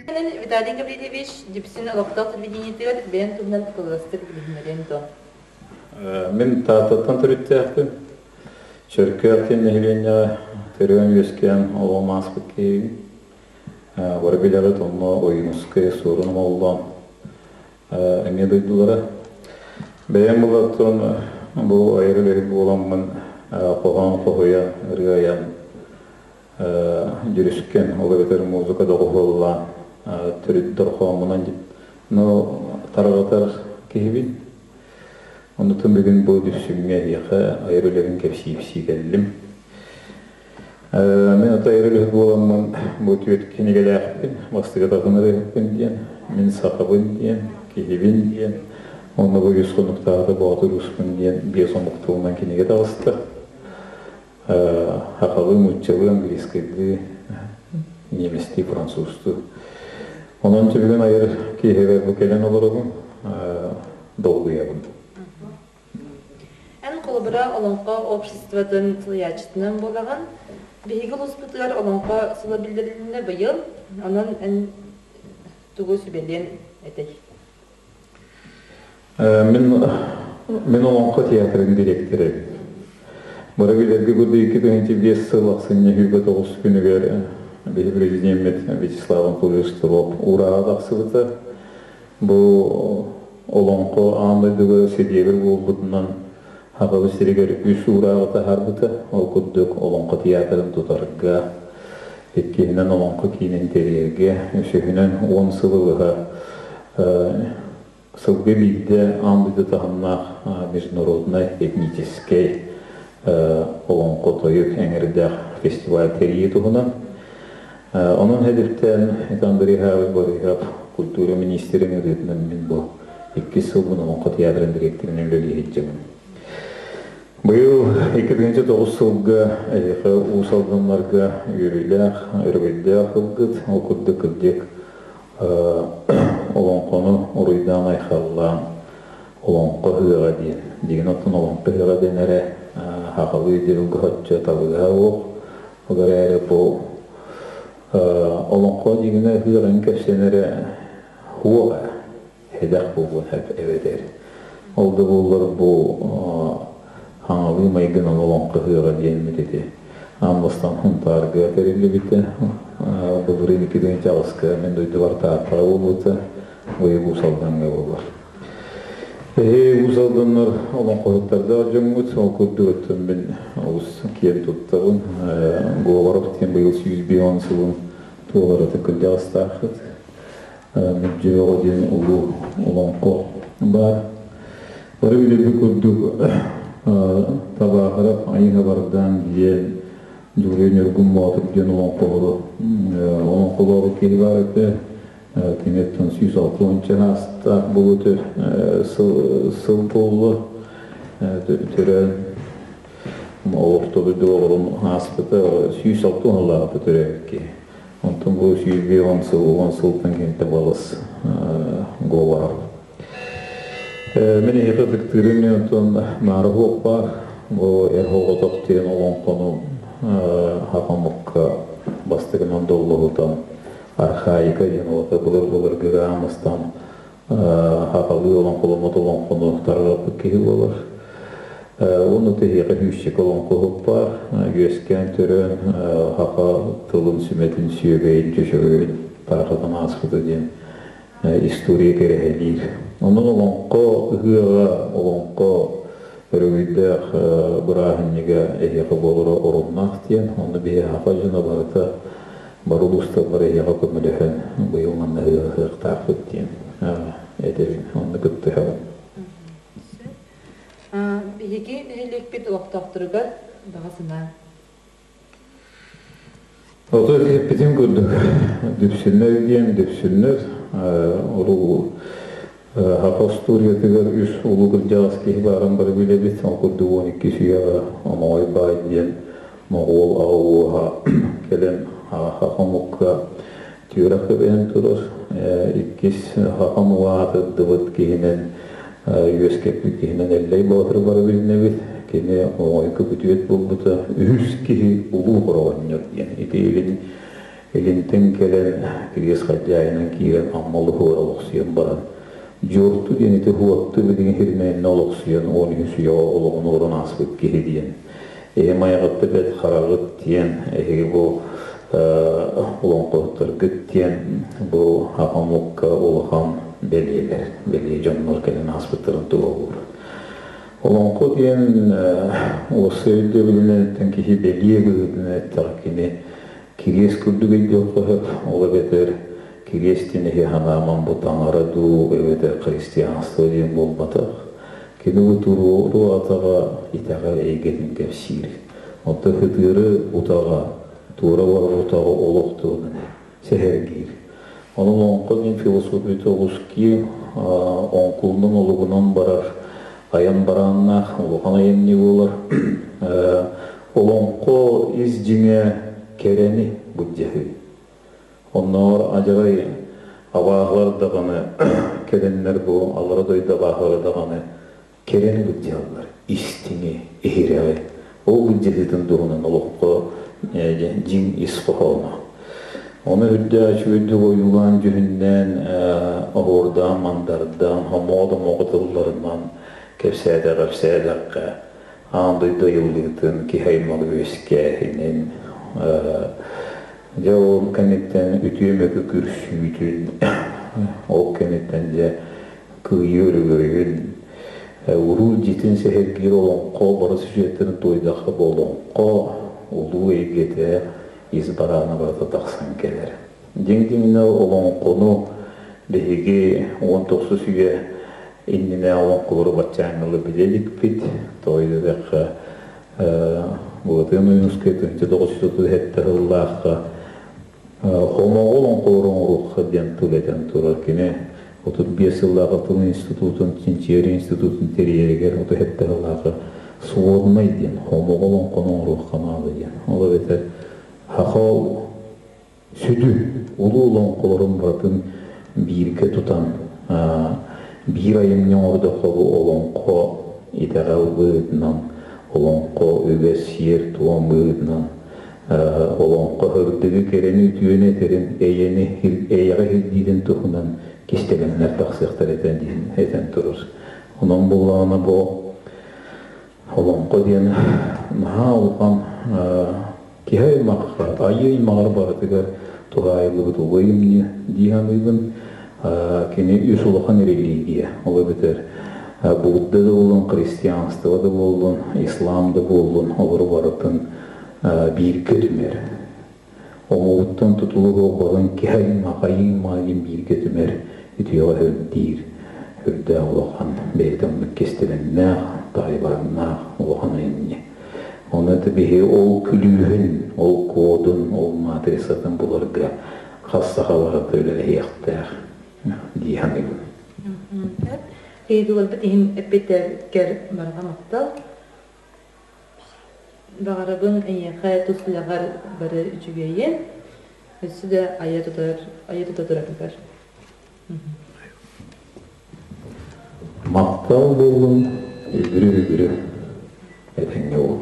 Виталий Гаврильевич Дьипсин олохтоох телевидениетигэр бэйэн туһунан кылгастык билиһиннэриэн дуо? Мин Тааттаттан төрүттээхпин. Чөркөөх диэн нэһилиэнньэҕэ төрөөн-үөскээн олоҕум ааспыт киһибин. Бары билэҕит, онно Ойуунускай, Суорун Омоллоон эмиэ дойдулара. Бэйэм булаттан бу айар үлэһит буоламмын хоһоон хоһуйан, ырыа айан дьүрүскэн, ол эбэтэр музыка доҕуһуоллаан төрүт дорхооммунан но тарҕатар киһибин. Оннутун бүгүн бу Дүпсүҥҥэ эһиэхэ айар үлэбин кэпсии-ипсии кэллим. Мин ото айар үлэһит буоламмын бу түөрт кинигэлээхпин, бастакы тахын ырыаһыппын диэн, мин сахабын диэн, киһибин диэн, уонна бу үс хонуктааҕыта Боотур Успун диэн биэс омук тылынан кинигэ таҕыста. Сахалыы, нууччалыы, английскайдыы, немецтии, французтуу. Онон түбүгүн айар киэһэбэр бу кэлэн олоробун, долгуйабын. Эн холобура Олоҥхо обществотын салайааччытынан буолаҕын. Биһиги улууспутугар Олоҥхо сыла биллэрилиннэ быйыл. Онон эн тугу сүбэлиэн этэй? Мин мин Олоҥхо театрын дириэктэрэ. Бары билэргэ курдук 2005 сыл ахсынньы 29 күнүгэр биһи президеммит Вячеслав Анатольевич Стров уурааҕа тахсыбыта. Бу Олоҥхо аан дойдуга сириэбир буолбутунан Сахабыт сиригэр үс уурааҕы таһаарбыта. Ол курдук Олоҥхо театрын тутарга, иккиһинэн Олоҥхо киинин тэрийэргэ, үсүһүнэн 10 сылы быһа сылга биирдэ аан дойду таһымнаах международнай этническэй олоҥхо тойук эҥэрдээх фестиваль тэрийии туһунан. Онон хэдиртэн Андрей Борисов культура министрин ырыытынан мин бу иккис сылбын Олоҥхо театрын дириэктэринэн үлэлии сылдьабын. Быйыл 2009 сылга эһиэхэ Уус Алданнарга үөрүүлээх, өрөгөйдөөх ылгыт, ол курдук кырдьык олоҥхону уруйдаан-айхаллаан Олоҥхо ыһыаҕа диэн. Дигин оттон Олоҥхо ыһыаҕа диэн эрэ сахалыы дьылга оччо табыгаһа суох. Ол эрээри бу олоҥхо дьиҥинэ ыһыаҕын кэпсэнэрэ суох ээ, сэдэх буолуон сөп эбэтэр. Ол да буоллар бу хаҥалыы майгынан олоҥхо ыһыаҕа диэммит ити аан бастаан Сунтаарга тэриллибитэ. Былырыын 2008-ка мин дойдубар Тааттаҕа буолбута, быйыл Уус Алдаҥҥа буолар. Эһи Уус Алданнар олоҥхоһуттардаах дьоҥҥут, ол курдук оттон мин олус киэн туттабын. Говоров диэн быйыл 105 сылын туоларыта кырдьаҕастааххыт. Мүлдьүөҕэ диэн улуу олоҥхо баар. Бары билэрбит курдук Табаахырап Айыҥа Бардаан диэн Дьулуруй Ньургун Боотур диэн олоҥхоһору олоҥхолообут киһи баар этэ. Киниттэн 160 чаастаах буолу сыл буолла. Төрөөн орто дойду олорон ааспыта 160 сыллааҕыта төрөөбүт киһи. Онтон бу 150 сыл, 10 сылтан киниттэ балыс Говоров. Мин эһиэхэ ытыктыырым мен онтон Наара Хуох баар. Бу эр оҕотох диэн олоҥхону хахамыкка бастакынан доллоһутан архаика диэн олото былыр-былыргыга аамастан хахалыы олоҥхоломмут олоҥхону тарҕаппыт киһи буолар. Уонна тэһиэхэ сүүсчэкэ олоҥхоһут баар. Үөскээн төрөөн хаха тылын сүмэтин сүөгэйин, чөчөгөйүн тарҕатан ааспыта диэн история кэрэһэлиир. Онон олоҥхо ыһыаҕа, олоҥхо өрөгөйдөөх бырааһынньыга эһиэхэ буолара оруннаах диэн, онно биһи саха дьоно барыта бары улуустарбар эһиэхэ көмөлөһөн быйыл манна ыһыахтаахпыт диэн этэбин, онно кыттыһабын. Биһиги нэһилиэкпит олохтоохторугар баҕа санаа. Ото эппитим курдук, Дүпсүннэр диэн Дүпсүннэр уруу Саха остуоруйатыгар үс улуу кырдьаҕас киһи баарын бары билэбит. Ол курдук 12 үйэҕэ Омоҕой баай диэн моҕол аҕа ууһа кэлэн саха омукка түөрэх көбөйөн турар. Иккис саха омуга аатырдыбыт киһинэн үөскэппит киһинэн Эллэй Боотуру бары билинэбит. Кини оҥойго бүтүөт буолбута. Үһүс киһи Улуу Хороҕонньор диэн. Ити илин Илинтэн кэлэн Кириэс Халдьаайынан киирэн Амма олуһугар олохсуйан баран Дьуорту диэн ити Уотту билигин Хирмээннэ олохсуйан 13 үйэҕэ олоҕун олорон ааспыт киһи диэн. Эһи Майаҕатта бэрт хараҕыт диэн, эһиги бу олоҥхоһуттаргыт диэн бу аҕа омукка улахан бэлиэлэр, бэлиэ дьоннор кэлэн ааспыттарын туоһулуур. Олоҥхо диэн уопсай өйдөбүлүнэн киһи бэлиэ быһыытынан эттэҕэ кини кириэс курдук өйдүөххэ сөп, ол эбэтэр кириэс диэн эһи санааман бу таҥара дуу эбэтэр христианство диэн буолбатах. Кини бу туруору атаҕа итэҕэл эйгэтин кэпсиир. Оттон ытыыры утаҕа, туора барар утаҕы олох туһунан сэһэргиир. Онон олоҥхо диэн философията олус киэҥ, оҥкулунан олугунан барар айан барааннаах улахан айымньы буолар. Олоҥхо ис дьиҥэ кэрэни былдьаһыы. Оннооҕор адьарай абааһылар даҕаны кэлэннэр бу аллара дойду абааһылара даҕаны кэрэни былдьаһаллар, истиҥи, иһирэҕи. Ол былдьаһыытын туһунан олоххо дьиҥ ис хоһооно. Ону үрдээх үчүгэйдик ойуулаан, дьүһүннээн, оһуордаан, мандардаан, хомоҕо-домоҕо тылларынан кэпсээтэххэ, аан дойду айыллыытын, киһи аймах үөскээһинин, дьэ ол кэнниттэн үтүө мөкү күрсүүтүн, ол кэнниттэн дьэ кыайыы өрөгөйүн, уруу илдьитин сэһэргиир олоҥхо бары сюжеттарын туойдахха бу олоҥхо улуу эйгэтэ ис бараана барыта тахсан кэлэр. Дьиҥ-дьиҥинэ олоҥхону биһиги 19 үйэ иннинэ олоҥхолору баччааҥҥылы билэ иликпит. Тоҕо диэтэххэ, Былатыан Ойуунускай 1937 сыллаахха хомоҕол оҥхолору оҥоруохха диэн тыл этэн турар. Кини 35 сыллааҕы тыл институтун, чинчийэр институтун тэрийэригэр 37 сыллааҕы своднай диэн хомоҕол оҥхону оҥоруохха наада диэн. Ол эбэтэр саха сүдү улуу олоҥхолорун барытын бииргэ тутан биир айымньы оҥордоххо бу олоҥхо итэҕэл быһыытынан, олоҥхо үгэс сиэр-туом быһыытынан, олоҥхо сырдыгы кэрэни үтүөнү этэрин, эйэни эйэҕэ сирдиирин туһунан кистэлэҥнэр тахсыахтара этэн этэн турар. Онон буоллаҕына бу олоҥхо диэн наһаа улахан киһи аймахха, айыы аймаҕар барытыгар туһаайыллыбыт улуу айымньы дии саныыбын. Кини үс улахан религия, ол эбэтэр Будда да буоллун, христианство да буоллун, ислам да буоллун, олору барытын бииргэ түмэр. Омугуттан тутулуга баран киһи аймах, айыы аймаҕа диэн бииргэ түмэр, үтүөҕэ сирдиир үрдээх улахан бэйэтэ оннук кистэлэҥнээх, таайбараҥнаах улахан айымньы. Ону это биһи ол күлүүһүн, ол кодун, ол матрицатын буларга хас саха барыта үлэлэһиэхтээх дии саныыбын. Ыйытыыларбыт иһин эппиэттээбиккэр барҕа махтал. Баҕарабын эйиэхэ тус үлэҕэр бары үчүгэйи, өссө да айа тутар, айа тута тураргар. Махтал буоллун, үгүрү-үгүрү этэҥҥэ буол.